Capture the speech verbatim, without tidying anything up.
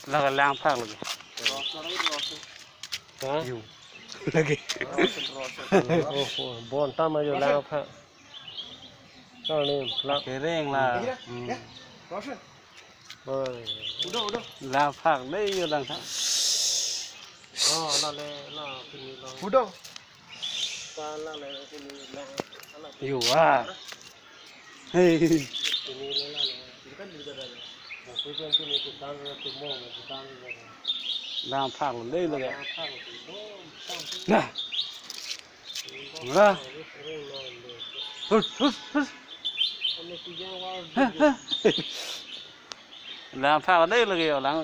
Laga lang phak lagi. Ha? Yu. Lagi. Oh, oh, bonta ma yo lang phak. Kali lang. Kereng la. Hmm. Oi. Lang phak dei yo lang phak. Oh, la le, la pini la. Udah. Pa la le pini la. Yu ah. Hey. Pini la la le. Ini kan juga ada. Nah, itu kan pini itu kan, itu mau, itu kan juga ada. Lang phak dei lagi. Lang phak itu. Nah. Nah. Hus, hus, hus. Lang phak dei lagi yo lang.